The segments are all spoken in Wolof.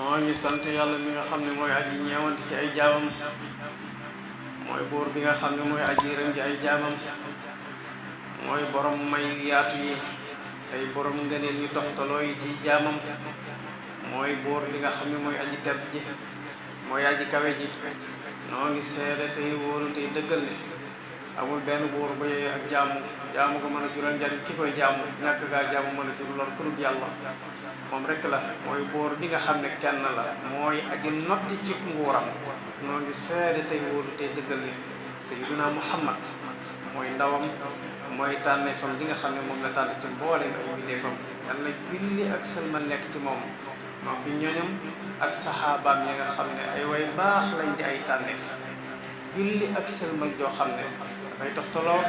noo ngi sant yàlla mi nga xam ne mooy aji ñeewante ci ay jaamam mooy buur bi nga xam ne mooy aji yërëm ci ay jaamam mooy borom may yaatu yi tey borom ngëneel yu toftaloo yi ci jaamam mooy buur bi nga xam ne mooy aji tedd ji mooy aji kawe ji noo ngi seede tey wóolu tey dëggal ne amul benn buur ba yooyu ak jaamu ko mën a jural njariñ ki koy jaamu ñàkk gaa jaamu mën a jur lor ku dul yàlla moom rek la mooy buur bi nga xam ne kenn la mooy aji notti ci nguuram noo ngi seede tey wóolu tey dëggal ne sayyiduna Muhammad mooy ndawam mooy tànneefam li nga xam ne moom la tànn ci mbooleem ay mbindeefam yàlla julli ak sëlmal nekk ci moom moo ki ñoñam ak saxaabaam yi nga xam ne ay way baax lañ di ay tànneef julli ak sëlmal joo xam ne dafay toftaloo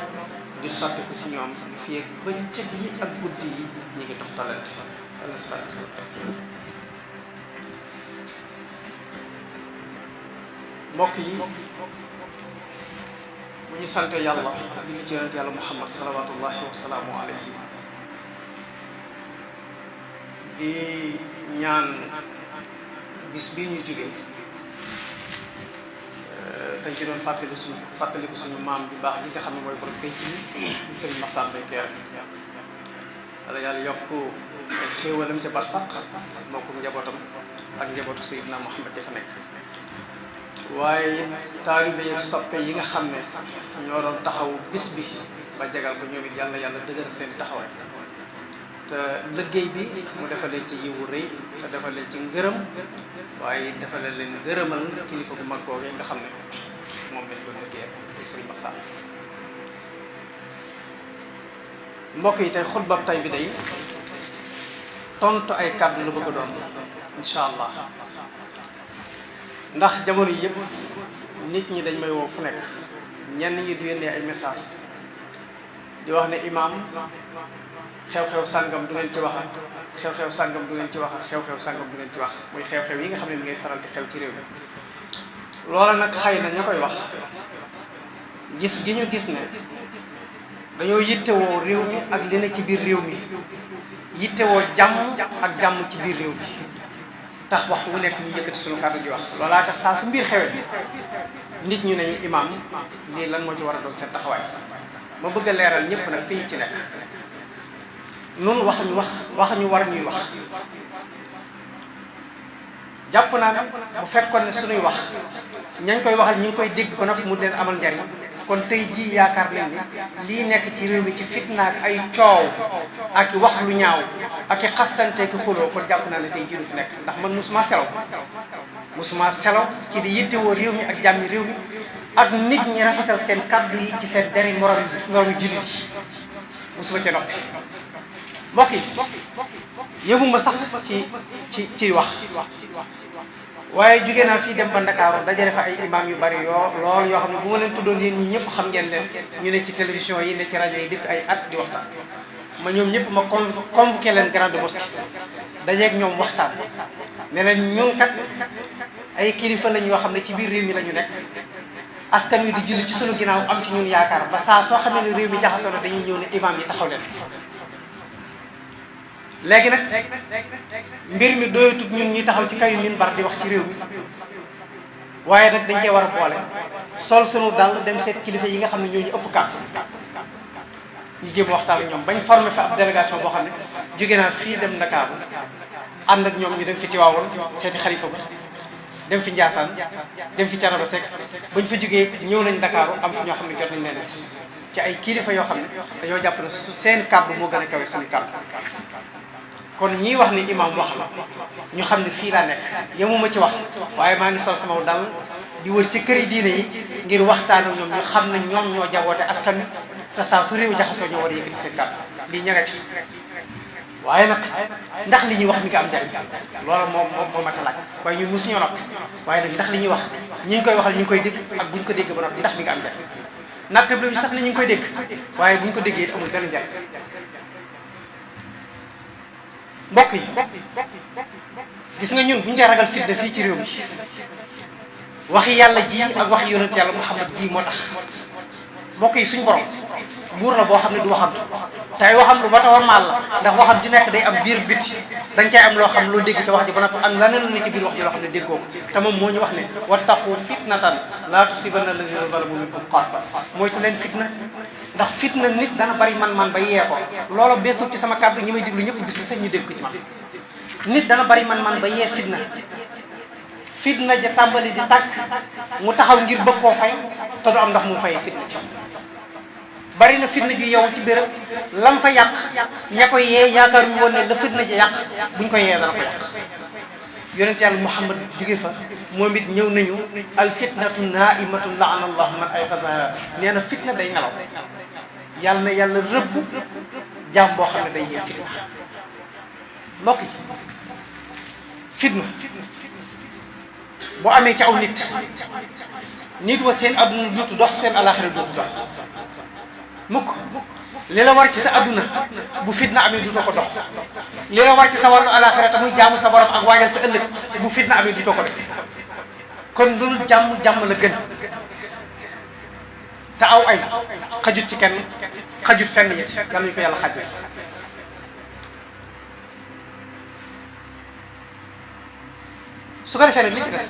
di sotti ko ci ñoom fii ak bëccëg yi ak guddi yi ñu ngi toftalante yàlla salaatu salaam mbokk yi bu ñu sant yàlla di ñu ci yonent yàlla Muhammad salawatullahi wa salaamu alayhi di ñaan bis bii ñu jógee dañ ci doon fàttaliku suñu maam bi baax li nga xam ne mooy borom penc mi di Sëriñ Maxtaar Mbay Kéré wala yàlla yokk ay xéewalam ca barsàq moo ko njabootam ak njabootu Seydina Muhammad dafa nekk waaye taalibe yi soppe yi nga xam ne ñoo doon taxaw bis bi ba jagal ko ñoom it yàlla dëgër seen taxawaay te liggéey bi mu defal leen ci yiwu rëy te defal leen ci ngërëm waaye defal leen ngërëmal kilifa bu mag boogee nga xam ne moom lañ doon liggéeyal muy Sëriñ Maxtaar mbokk yi tey xutbab tay bi day tontu ay kàddu la bëgg a doon incha allah ndax jamono yi yëpp nit ñi dañ may woo fu nekk ñenn ñi du yónnee ay message di wax ne imaam xew-xew sàngam du ngeen ci wax xew-xew sàngam du ngeen ci wax xew-xew sàngam du ngeen ci wax muy xew-xew yi nga xam ne mi ngay faral di xew ci réew mi loola nag xëy na ña koy wax gis gi ñu gis ne dañoo yittewoo réew mi ak li ne ci biir réew mi yittewoo jàmm ak jàmm ci biir réew mi tax waxtu bu nekk ñu yëkkati suñu kàddu di wax loolaa tax saa su mbir xewet nit ñu ne imaam lii lan moo ci war a doon seen taxawaay ma bëgg a leeral ñëpp nag fi ñu ci nekk noonu wax ñu war ñuy wax jàpp naa ne bu fekkoon ne suñuy wax ñañ koy waxal ñi ngi koy dégg ba noppi mu leen amal njariñ kon tey jii yaakaar leen ni lii nekk ci réew mi ci fitna ak ay coow ak i wax lu ñaaw ak i xastante ki xuloo kon jàpp naa ne tey jii du fi nekk ndax man musuma selaw ci di yittewoo réew mi ak jàmmi réew mi ak nit ñi rafetal seen kaddu yi ci seen deri morom jullit yi musuma ca noppi mbokk yi yëguma sax ci wax waaye jóge naa fii dem ba Ndakaaru dajale fa ay imam yu bari lool yoo xam ne bu ma leen tuddoon yéen ñi ñëpp xam ngeen leen ñu ne ci télévision yi ne ci rajo yi depuis ay at di waxtaan ma ñoom ñëpp ma convoqué leen grande mosquée dajeeg ñoom waxtaan ne leen ñun kat ay kilifa lañ yoo xam ne ci biir réew mi la ñu nekk askan wi di julli ci sunu ginnaaw am ci ñun yaakaar ba saa soo xamee ne réew mi jaxasoo na dañuy ñëw ne imam yi taxaw leen léegi nag mbir mi doyatut ñun ñuy taxaw ci kaw minbar di wax ci réew mi waaye nag dañ cee war a boole sol sunu dal dem seet kilifa yi nga xam ne ñoo ñu ëpp kàddu ñu jéem waxtaan ak ñoom bañ formé fa ab délégation boo xam ne jóge naa fii dem Ndakaaru ànd ak ñoom ñu dem fi Tiwaawoon seeti xalifa bi dem fi Njaasaan dem fi Canaba Seck bañ fa jógee ñëw nañ Ndakaaru am fi ñoo xam ne jot nañ leen gis ci ay kilifa yoo xam ne dañoo jàpp ne su seen kàddu moo gën a kawe suñu kàddu kon ñii wax ni imam wax la ñu xam ne fii laa nekk yemuma ci wax waaye maa ngi sol sama dal di wër ci këri diine yi ngir waxtaan ak ñoom ñu xam ne ñoom ñoo jaboote askan wi te saa su réew jaxasoo ñoo war a yëkkati seen kàddu lii ñagati waaye nag ndax li ñuy wax mi ngi am njariñ loola moo mat a laaj waaye ñun mosuñoo noppi waaye nag ndax li ñuy wax ñi ngi koy waxal ñu ngi koy dégg ak buñ ko dégg ba noppi ndax mi ngi am njariñ nattable bi sax ne ñu ngi koy dégg waaye buñ ko déggee it amul benn njariñ mbokk yi gis nga ñun bu ñu dee ragal fitna fii ci réew mi waxi yàlla ji ak waxi yonent yàlla Muhammad ji moo tax mbokk yi suñu borom buur la boo xam ne du waxantu tey waxam lu ba ta war maal la ndax waxam ji nekk day am biir biti dañ cay am loo xam loo dégg ci wax ji ba noppi am leneen lu ne ci biir wax ji loo xam ne déggoo ko te moom moo ñu wax ne wattaqu fitnatan laa tusibanna alladina zalamu minkum xaassa mooy ci leen fitna ndax fitna nit dana bari man ba yee ko loolu beesul ci sama kàddu ñi may diglu ñëpp bis bi sax ñu dégg ko ci man nit dana bari man ba yee fitna ja tàmbali di tàkk mu taxaw ngir bëgg koo fay te du am ndax mu fayee fitna ci bari na fitna ju yow ci béréb lam fa yàq ña koy yee yaakaaruñu woon ne la fitna ja yàq buñ ko yee dana ko yàq yonent yàlla Muhammad jóge fa moom it ñëw nañu al fitnatu naimatun laana allah man ayqadaha nee na fitna day nelaw yàlla na yàlla rëbb jaam boo xam ne day yee fitna mbokk yi fitna boo amee ci aw nit wa seen adduna duutu dox seen alaxira duutu dox mukk li la war ci sa adduna bu fitna amee duutoo ko dox li la war ci sa wàllu alaxira te muy jaamu sa borom ak waajal sa ëllëg bu fitna amee duutoo ko def kon loolu jàmm la gën te aw ay xajut ci kenn xajut fenn yit yal nañu ko yàlla xajal su ko defee nag li ci des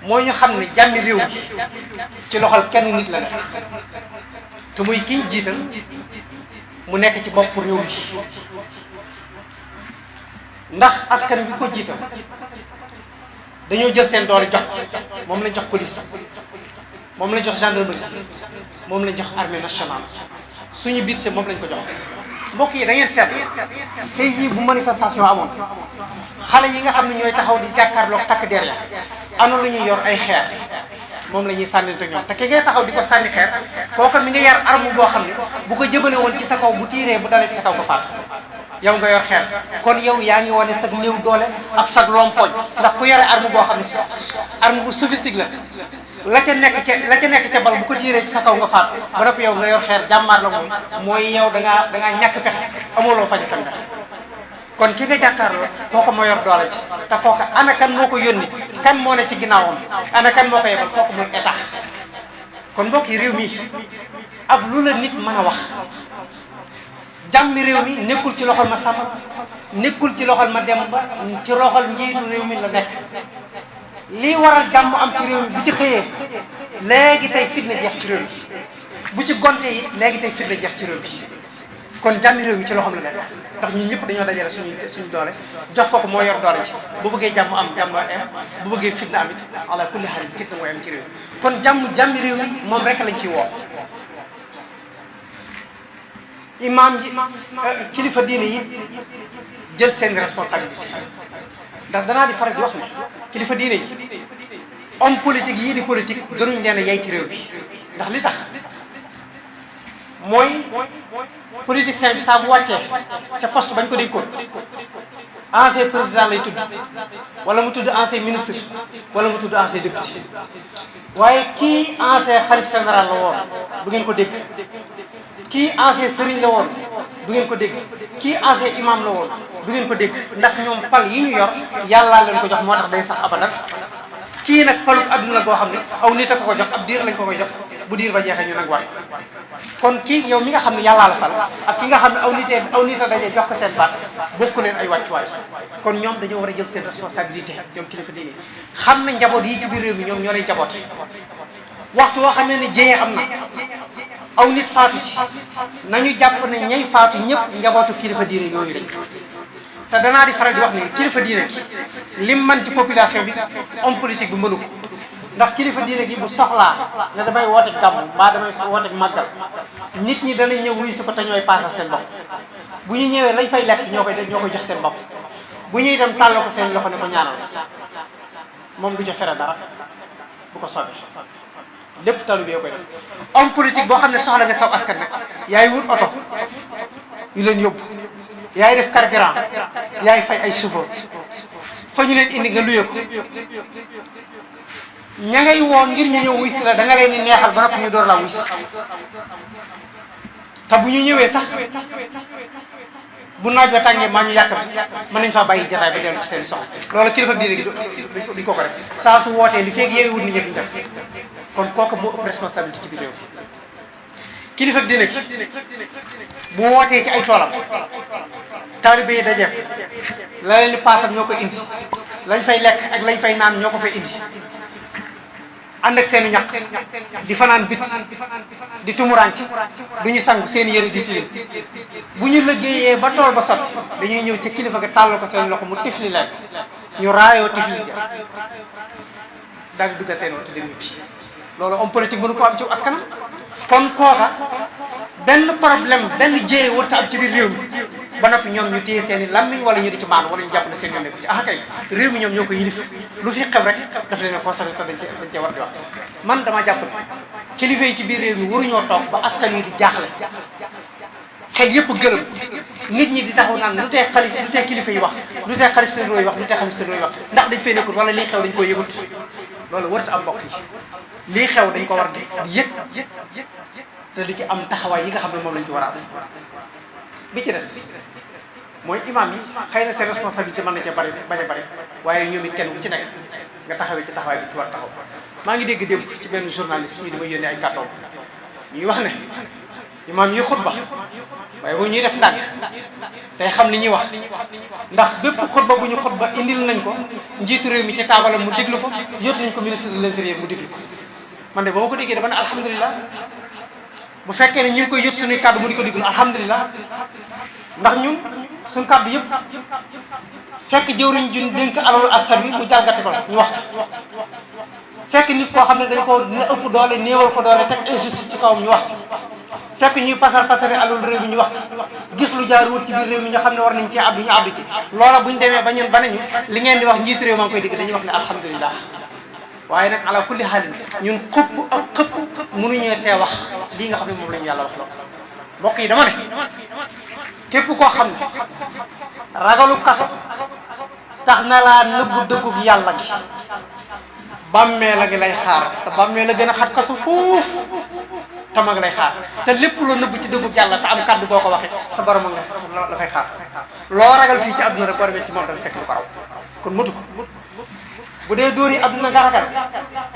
mooy ñu xam ne jàmmi réew mi ci loxol kenn nit la def te muy kiñ jiital mu nekk ci bopp réew mi ndax askan bi ko jiital dañoo jël seen doole jox moom lañ jox police moom lañ jox gendarmerie moom lañ jox armée nationale suñu budget moom lañ ko jox mbokk yi da ngeen seet tey jii bu manifestation amoon xale yi nga xam ne ñooy taxaw di jàkkaarloog takk der ya am na lu ñuy yor ay xeer moom la ñuy sànnante ñoom te ki ngay taxaw di ko sànni xeer kooka mi nga yar arme boo xam ne bu ko jëbale woon ci sa kaw bu tiiree bu dalee ci sa kaw nga faatu yow nga yor xeer kon yow yaa ngi wane sag néew doole ak sag lompoñ ndax ku yore arme boo xam ne arme bu sophistique la ca nekk ca bal bu ko tiiree ci sa kaw nga faatu ba noppi yow nga yor xeer jàmmaar la mooy yow da ngaa ñàkk pexe amuloo faji sa pexe kon ki nga jàkkaarloo kooku moo yor doole ci te kooku ana kan moo ko yónni kan moo ne ci ginnaawam ana kan moo ko yebal kooku mooy état kon mbokk yi réew mi ab lu la nit mën a wax jàmmi réew mi nekkul ci loxol ma sàmm nekkul ci loxol ma dem ba ci loxol njiitu réew mi la nekk lii waral jàmm am ci réew mi bu ci xëyee léegi tey fitna jeex ci réew mi bu ci gonte yi léegi tey fitna jeex ci réew mi kon jàmmi réew mi ci loxoom la nekk ndax ñun ñëpp dañoo dajale suñu doole jox ko moo yor doole ci bu bëggee jàmm am jàmm am bu bëggee fitna am it ala kulli xaal fitna mooy am ci réew mi kon jàmmi réew mi moom rek lañ ciy woo imaam ji kilifa diine yi jël seen responsabilité ndax danaa di faral di wax ne kilifa diine yi homme politique yii di politique gënuñ leen a yey ci réew bi ndax li tax mooy politicien bi saa bu wàccee ca poste bañ ko dénkoon ancien président lay tudd wala mu tudd ancien ministre wala mu tudd ancien député waaye kii ancien xalif général la woon du ngeen ko dégg kii ancien sëriñ la woon du ngeen ko dégg kii ancien imam la woon du ngeen ko dégg ndax ñoom pal yi ñu yor yàllaa leen ko jox moo tax day sax abadan kii nag palu adduna goo xam ne aw nit a ko jox ab diir lañ ko koy jox bu diir ba jeexee ñu nag war kon kii yow mi nga xam ne yàllaa la fal ak ki nga xam ne aw nit a daje jox ko seen baat bokku leen ay wàccuwaay kon ñoom dañoo war a jël seen responsabilité ñoom kilifa diine xam ne njaboot yi ci biir réew mi ñoom ñoo leen njaboote waxtu woo xamee ne jéyee am na aw nit faatu ci nañu jàpp ne ñay faatu ñëpp njabootu kilifa diine yooyu lañ te danaa di faral di wax ne kilifa diine gi lim man ci population bi homme politique bi mënu ko ndax kilifa diine gi bu soxlaa ne damay woote gàmmu mbaa damay woote màggal nit ñi danañ ñëw wuyu si ko te ñooy paasal seen bopp bu ñu ñëwee lañ fay lekk ñoo koy jox seen bopp bu ñuy dem tàll ko seen loxo ne ko ñaanal moom du ca fere dara bu ko soobee lépp talu bi yoo koy def homme politique boo xam ne soxla nga saw askan nag yaay wut oto yu leen yóbbu yaay def carburant yaay fay ay chauffeur fa ñu leen indi nga luye ko ña ngay woo ngir ñu ñëw wuy si la da nga leen di neexal ba noppi ñu door laa wuy si te bu ñu ñëwee sax bu naaj ba tàngee maa ñu yàkkamti mën nañ faa bàyyi jataay ba dellu ci seen soxla loolu kilifa diine gi duñ ko def saa su wootee li feeg yeewu wut ni ñëpp ñu def kon kooku moo ëpp responsabilité ci biir réew kilifa dina gi bu wootee ci ay toolam taalibe yi dajeef la leen di paasal ñoo ko indi lañ fay lekk ak lañ fay naan ñoo ko fay indi ànd ak seeni ñaq di fanaan bit di tumuranke du ñu sangu seen yëre di tilim bu ñu liggéeyee ba tool ba sotti dañuy ñëw ci kilifa ga tàllal ko seen loxo mu tifli leen ñu raayoo tifli ja daal di dugga seen woto dem bi loolu homme politique mënu ko am ci askanam kon kooka benn problème benn jéye warut a am ci biir réew mi ba noppi ñoom ñu téye seen i lammiñ wala ñu di ci maanu wala ñu jàpp ne seen yoon nekk ci ah kay réew mi ñoom ñoo ko yilif lu fi xew rek daf leen a concerné te dañ cee war di wax man dama jàpp ne kilifa yi ci biir réew mi waruñoo toog ba askan yi di jaaxle xel yëpp gërëm nit ñi di taxaw naan lu tee xalif lu tee kilifa yi wax lu tee xalif seen rooy wax lu tee xalif seen rooy wax ndax dañ fay nekkul wala lii xew dañ ko yëgut loolu warut am mbokk yi lii xew dañ ko war di yëg te di ci am taxawaay yi nga xam ne moom lañ ci war a am bi ci des mooy imam yi xëy na seen responsabilité mën na cee bari bañ a bari waaye ñoom it kenn ku ci nekk nga taxawee ci taxawaay bi ki war taxaw maa ngi dégg démb ci benn journaliste yi dama yónnee ay kàddoom ñuy wax ne imam yi xutba waaye bu ñuy def ndànk tey xam li ñuy wax ndax bépp xutba bu ñu xutba indil nañ ko njiitu réew mi ci taabalam mu déglu ko yót nañ ko ministre de l'intérieur mu déglu ko man de ba ma ko déggee dafa ne alhamdulilah bu fekkee ne ñu ngi koy yót suñuy kàddu mu di ko déglu alhamdulilah ndax ñun suñ kàddu yëpp fekk jëwriñ juñ dénk alalu askan wi mu jalgati ko ñu wax fekk nit koo xam ne dañ ko na ëpp doole néewal ko doole teg injustice ci kawam ñu wax fekk ñuy pasare alul réew mi ñu wax gis lu jaar wut ci biir réew mi ñu xam ne war nañ ci àddu ñu àddu ci loola buñ demee ba ñun ba nañu li ngeen di wax njiitu réew maa ngi koy dégg dañuy wax ne alhamdulilah waaye nag ala kulli xaalin ñun xëpp ak xëpp mënuñoo tee wax lii nga xam ne moom la ñu yàlla wax loolu mbokk yi dama ne képp koo xam ne ragalu kaso tax na laa nëbbu dëggug yàlla gi bàmmee la gi lay xaar te bàmmee la gën a xat kaso foofu tamag lay xaar te lépp loo nëbb ci dëggug yàlla te am kàddu boo ko waxee sa borom nga la fay xaar loo ragal fii ci àdduna rek boo demee ci moom dafa fekk lu ko raw kon motu ko bu dee dóor yi àdduna nga ragal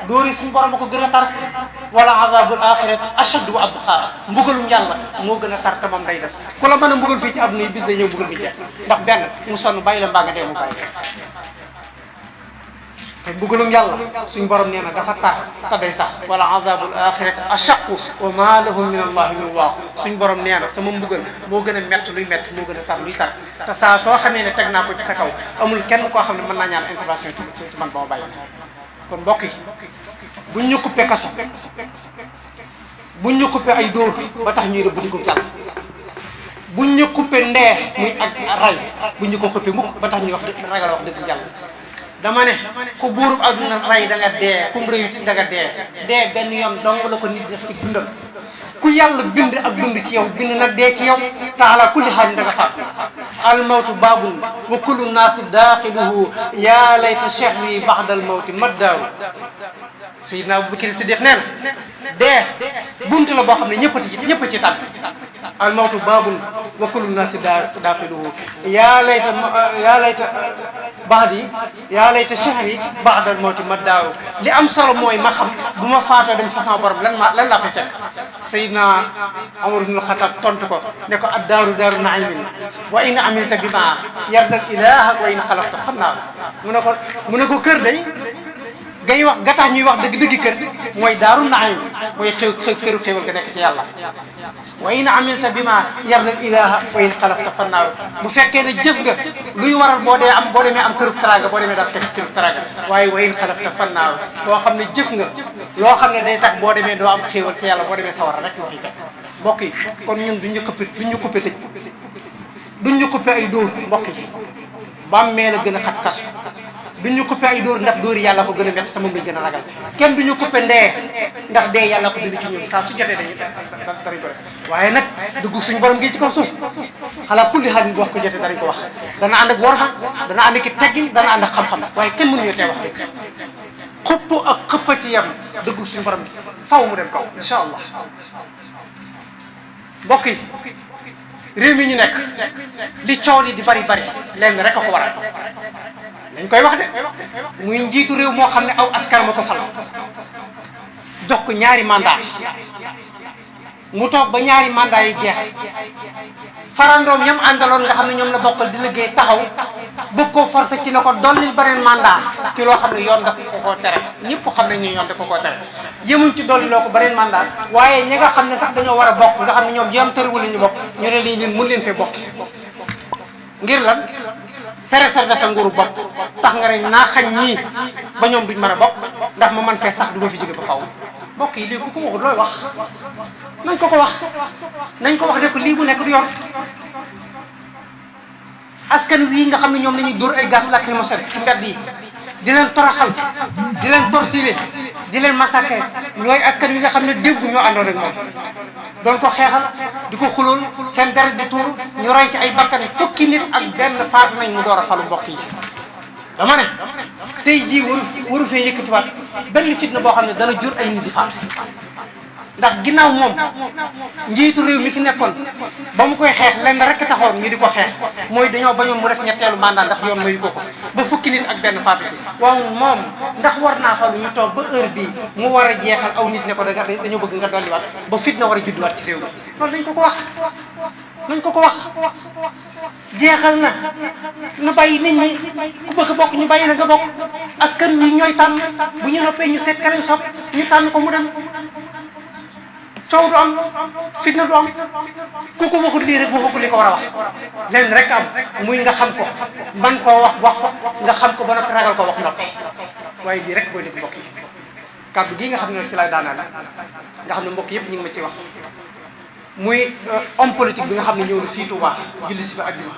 dóor yi suñu borom a ko gën a tar wala azabul axirati ashaddu wa abqa mbugalum yàlla moo gën a tar te moom day des ku la mën a mbugal fii ci àdduna yi bis day ñëw mbugal mi jeex ndax benn mu sonn bàyyi la mbaa nga dee mu bàyyi te mbugalum yàlla suñu borom nee na dafa tar te day sax wala azabul axirati ashaqqu wa ma lahum min allahi min waaq suñu borom nee na sama mbugal moo gën a mett luy mett moo gën a tar luy tar te saa soo xamee ne teg naa ko ci sa kaw amul kenn koo xam ne mën naa ñaan intervention ci man ba ma bàyyi kon mbokk yi buñ ñu coupé kaso buñ ñu coupé ay dóor ba tax ñuy rëbb di ko jàll buñ ñu coupé ndee muy ak ray buñ ñu ko coupé mukk ba tax ñuy wax ragal wax dëgg yàlla dama ne ku buurub adduna ray da nga dee kum réyuti da nga dee benn yoon dong la ko nit def ci dundam ku yàlla bind ak dund ci yow bind nag dee ci yow taala kulli xaal da nga faatu almawtu baabun wa kullu naasi daaxiluhu yaa layta cheikh wi baxdal mawti maddaawu Seydina Abubakar Siddiq nee na dee buntu la boo xam ne ñëpp ci tànn almawtu baabun wa kullu naasi daaxiluhu yaa layta baxdi yaa layta cheikh wi baxdal mawti maddaawu li am solo mooy ma xam bu ma faatoo dem façon borom lan laa fay fekk Seydina Omar ibn Khattab tontu ko ne ko addaaru daaru naimin wa in amilta bi ma yardal ilaha wa in xalafta xam naa mu ne ko kër day ngay wax ga tax ñuy wax dëgg kër mooy daaru naim mooy këru xéwal ga nekk ci yàlla wa in amilta bi ma yardal ilaha wa in xalafta fannaaru bu fekkee ne jëf nga luy waral boo demee am këru teraanga boo demee daal fekk këru teraanga waaye wa in xalafta fannaaru boo xam ne jëf nga loo xam ne day tax boo demee doo am xéwal ci yàlla boo demee sawara rek la fiy fekk mbokk yi kon ñun duñ ñu coupé tëj duñ ñu coupé ay dóor mbokk yi bàmmee la gën a xat kaso duñ ñu coupé ay dóor ndax dóor yàlla ko gën a métti te moom lañ gën a ragal kenn duñu coupé ndee ndax dee yàlla ko dindi ci ñoom saa su jotee danañ ko def waaye nag dugg suñu borom gi ci kaw suuf xalaa kulli xaal ñu wax ko jotee danañ ko wax dana ànd ak worma dana ànd ak teggin dana ànd ak xam-xam waaye kenn mënuñu tee wax dëgg xupp ak xëppa ci yem dugg suñu borom gi faw mu dem kaw incha allah mbokk yi réew mi ñu nekk li coow li di bari lenn rek a ko waral dañ koy wax de muy njiitu réew moo xam ne aw askan ma ko fal jox ko ñaari mandat mu toog ba ñaari mandat yi jeex farandoom ñam àndaloon nga xam ne ñoom la bokkal di liggéey taxaw bëgg koo forcé ci na ko dollil beneen mandat ci loo xam ne yoon da ko koo tere ñëpp xam nañ ne yoon da ko koo tere yëmuñ ci dolli loo ko beneen mandat waaye ñi nga xam ne sax dañoo war a bokk nga xam ne ñoom yoon tëriwul ñu bokk ñu ne lii leen mun leen fee bokk ngir lan préserver sa nguuru bopp tax nga ne naa xañ ñii ba ñoom duñ mën a bokk ndax ma man fee sax du ma fi jóge ba faw bokk yi léegi ku ko waxul looy wax nañ ko wax nañ ko wax ne ko lii bu nekk du yoon askan wii nga xam ne ñoom la ñuy dóor ay gaz lacrymogène ci mbedd yi di leen toraxal di leen torturer di leen massacrer ñooy askan wi nga xam ne dégg ñoo àndoon ak moom doon ko xeexal di ko xulool seen deret di tuur ñu roy ci ay bakkan fukki nit ak benn faatu nañ mu door a falu mbokk yi dama ne tey jii waru fee yëkkatiwaat benn fitna boo xam ne dana jur ay nit di faatu ndax ginnaaw moom njiitu réew mi fi nekkoon ba mu koy xeex lenn rek taxoon ñu di ko xeex mooy dañoo bañoon mu def ñetteelu mandat ndax yoon mayu ko ba fukki nit ak benn faatu ci waaw moom ndax war naa falu ñu toog ba heure bii mu war a jeexal aw nit ne ko dañoo bëgg nga dolliwaat ba fitna war a judduwaat ci réew mi loolu nañ ko ko wax nañ ko ko wax jeexal na bàyyi nit ñi ku bëgg bokk ñu bàyyi la nga bokk askan wi ñooy tànn bu ñu noppee ñu seet keneen sopp ñu tànn ko mu dem coow du am fitna du am ku ko waxul lii rek waxu ko li ko war a wax lenn rek am muy nga xam ko man koo wax ko nga xam ko ba noppi ragal ko wax noppi waaye lii rek booy dégg mbokk yi kàddu gii nga xam ne ci lay daaneel nga xam ne mbokk yëpp ñu ngi ma ciy wax muy homme politique bi nga xam ne ñëw na fii Touba julli si fa àjjuma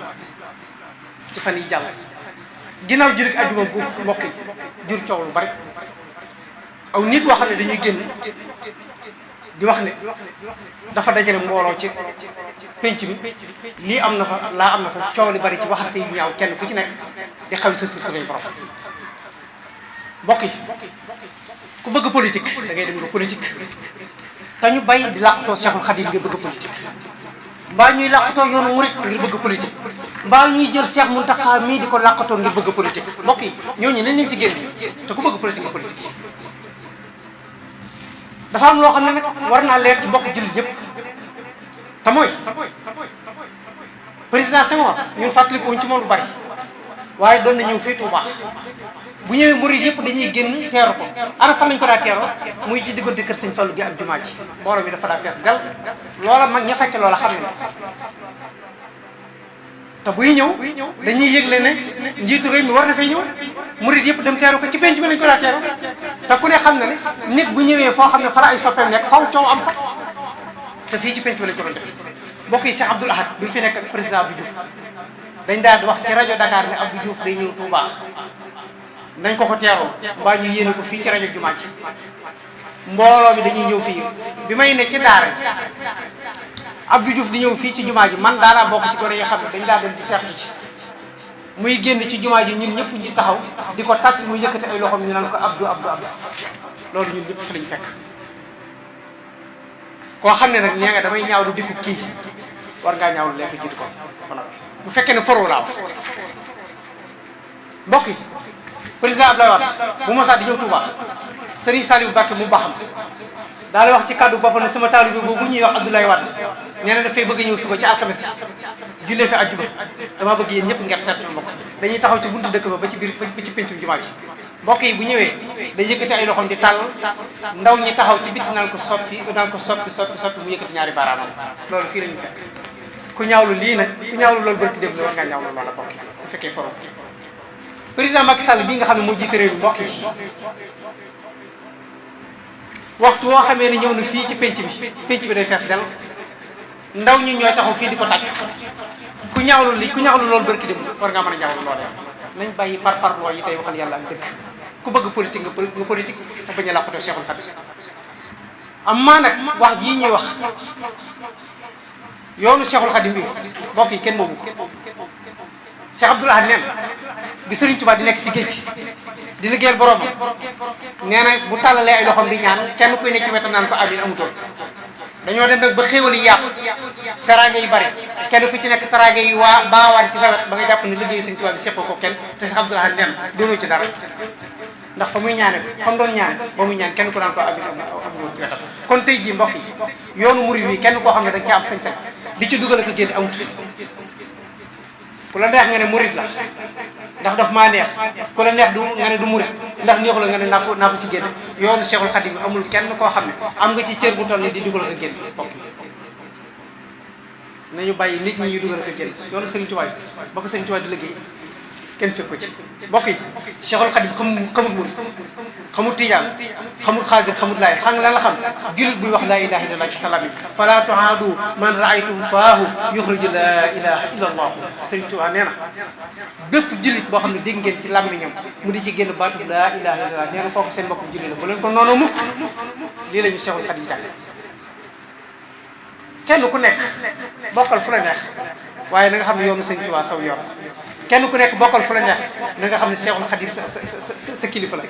ci fan yi jàll ginnaaw julli àjjuma bu mbokk yi jur coow lu bari aw nit boo xam ne dañuy génn di wax ne dafa dajale mbooloo ci penc mi lii am na fa laa am na fa coow li bari ci waxante yu ñaaw kenn ku ci nekk di xaw sa structure lañ borom mbokk yi ku bëgg politique da ngay dem nga politique te ñu bay di làqutoo Cheikhul Khadim ngir bëgg politique mbaa ñuy làqutoo yoonu murit ngir bëgg politique mbaa ñuy jël Cheikh Mountakha mii di ko làqutoo ngir bëgg politique mbokk yi ñooñu nañ leen ci génn te ku bëgg politique nga politique dafa am loo xam ne nag war naa leer ci mbokk jullit yëpp te mooy président Senghor ñun fàttaliku wuñ ci moom lu bari waaye doon na ñëw fii Touba bu ñëwee murid yëpp dañuy génn teeru ko ana fan lañ ko daa teeroo muy ci diggante kër Sëñ Fallu gi ak jumaa ji mbooloo bi dafa daa fees del loola mag ña fekke loola xam ne te buy ñëw dañuy yëgle ne njiitu réew mi war na fay ñëw murid yëpp dem teeru ko ci penc bi lañ ko daa teeru te ku ne xam na ne nit bu ñëwee foo xam ne fa la ay soppeem nekk faw coow am fa te fii ci penc bi lañ ko doon def mbokk yi Cheikh Abdoul Ahad bi mu fi nekk président Abdou Diouf dañ daal di wax ci rajo Dakar ne Abdou Diouf day ñëw Touba nañ ko teeroo mbaa ñu yéene ko fii ci rajo jumaa ji mbooloo mi dañuy ñëw fii bi may ne ci daara ji Abdou Diouf di ñëw fii ci jumaa ji man daanaa bokk ci gone yi xam ne dañ daa dem di tertu ci muy génn ci jumaa ji ñun ñëpp ñu taxaw di ko tàcc muy yëkkati ay loxoom ñu naan ko Abdou loolu ñun ñëpp fi lañ fekk koo xam ne nag nee nga damay ñaaw lu dikku kii war ngaa ñaaw lu lekk jiitu ko bu fekkee ne foroo laa mbokk yi président Abdoulaye Wade bu Moussa di ñëw Touba Serigne Saliou Mbacké mu baaxam daal wax ci kàddu boppam ne sama taalibe boobu bu ñuy wax Abdoulaye Wade nee na dafay bëgg ñëw suba ci alxames gi jullee fi àjjuma damaa bëgg yéen ñëpp ngeen tertu mbokk dañuy taxaw ci buntu dëkk ba ci biir ba ci pencu jumaa ji mbokk yi bu ñëwee day yëkkati ay loxoom di tàll ndaw ñi taxaw ci biti naan ko soppi mu yëkkati ñaari baaraamam loolu fii la ñu fekk ku ñaawlu lii nag ku ñaawlu loolu bërki dem la war ngaa ñaawlu loola mbokk bu fekkee forom président Macky Sall bii nga xam ne moo jiite réew mi mbokk yi waxtu woo xamee ne ñëw na fii ci penc bi day fees del ndaw ñi ñooy taxaw fii di ko tàcc ku ñaawlu loolu bërki dem war ngaa mën a ñaawlu loolee nañ bàyyi par loo yi tey waxal yàlla am dëgg ku bëgg politique nga politique te bañ a làqatoo Cheikhul Khadim am maa nag wax jii ñuy wax yoonu Cheikhul Khadim bi mbokk yi kenn moomu Cheikh Abdoul Ahad nee na bi Serigne Touba di nekk ci géej gi di liggéeyal boromam nee na bu tàllalee ay loxoom di ñaan kenn kuy nekk ci wetam naan ko amin amutoon dañoo dem nag ba xéewal yi yàqu taraange yu bari kenn ku ci nekk taraange yi baawaan ci sa wet ba nga jàpp ne liggéeyu Serigne Touba bi seppoo ko kenn te Cheikh Abdoul Ahad nee na doonoo ci dara ndax fa muy ñaane fa mu doon ñaane ba muy ñaan kenn ku naan ko am góor ci wetam. kon tey jii mbokk yi yoonu murid wi kenn koo xam ne da nga caa am sañ-sañ di ci dugal ak génn amut ku la neex nga ne murid la ndax daf maa neex ku la neex du nga ne du murid ndax neexu la nga ne naa ko ci génn yoonu Cheikhul Khadim amul kenn koo xam ne am nga ci cër bu toll ni di dugal ak génn mbokk yi nañu bàyyi nit ñi ñuy dugal ak génn yoonu Serigne Touba ba ko Serigne Touba di liggéey kenn fekk ko ci mbokk yi Cheikhul Khadim xamul murid xamul tijaan xamul xaadir xamul laay xam nga lan la xam jullit buy wax laa ilaha illallah ci salaam yi fala tuhaadu man raaytum faahu yuxriju laa ilaha illa allah Serigne Touba nee na bépp jullit boo xam ne dégg ngeen ci làmmiñam mu di ci génn baatu laa ilaha illallah nee na kooku seen mbokkum jullit la bu leen ko noonu mukk lii la ñu Cheikhul Khadim jàng kenn ku nekk bokkal fu la neex waaye na nga xam ne yoonu Serigne Touba saw yoon kenn ku nekk bokkal fu la neex na nga xam ne Cheikhul Khadim sa kilifa la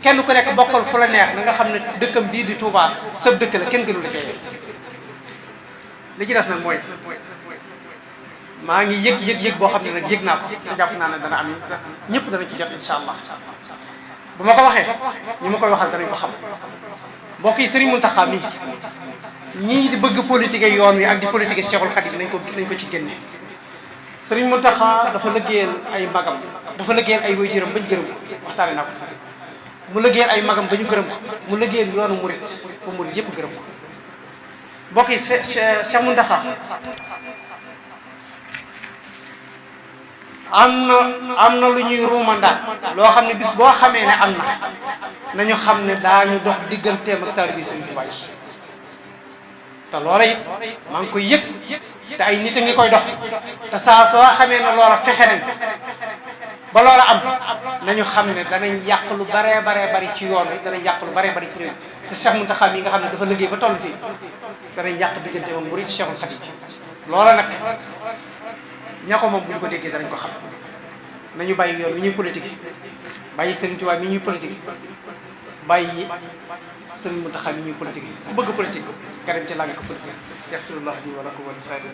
kenn ku nekk bokkal fu la neex na nga xam ne dëkkam bii di Touba sa dëkk la kenn gënu la cee li ci des nag mooy maa ngi yëg boo xam ne nag yëg naa ko te jàpp naa ne dana am ñëpp dana ci jot incha allah bu ma ko waxee ñi ma koy waxal danañ ko xam mbokk yi Serigne Mountakha mi ñii di bëgg politique yoon wi ak di politique Cheikhul Khadim nañ ko ci génne. Serigne Mountakha dafa liggéeyal ay magam dafa liggéeyal ay waajuram bañ gërëm ko waxtaane naa ko fi mu liggéeyal ay magam ba ñu gërëm ko mu liggéeyal yoonu murit ba murit yëpp gërëm ko mbokk yi Cheikh Mountakha am na lu ñuy ruumandaat loo xam ne bis boo xamee ne am na nañu xam ne daañu dox digganteem ak taalibe Serigne Touba yi te loola it maa ngi koy yëg te ay nit a ngi koy dox te saa soo xamee ne loola fexe nañ ba loola am nañu xam ne danañ yàq lu baree bari ci yoon wi danañ yàq lu baree bari ci réew te Cheikh Mountakha yi nga xam ne dafa liggéey ba toll fii danañ yàq diggante moom murid Cheikhul Khadim loola nag ña ko moom bu ñu ko déggee danañ ko xam nañu bàyyi yoon wi ñuy politique bàyyi Serigne Touba mi ñuy politique bàyyi Serigne Mountakha mi ñuy politique ku bëgg politique nga dem ci làng ko politique yaxfirullah li wa lakum wa li saa'iril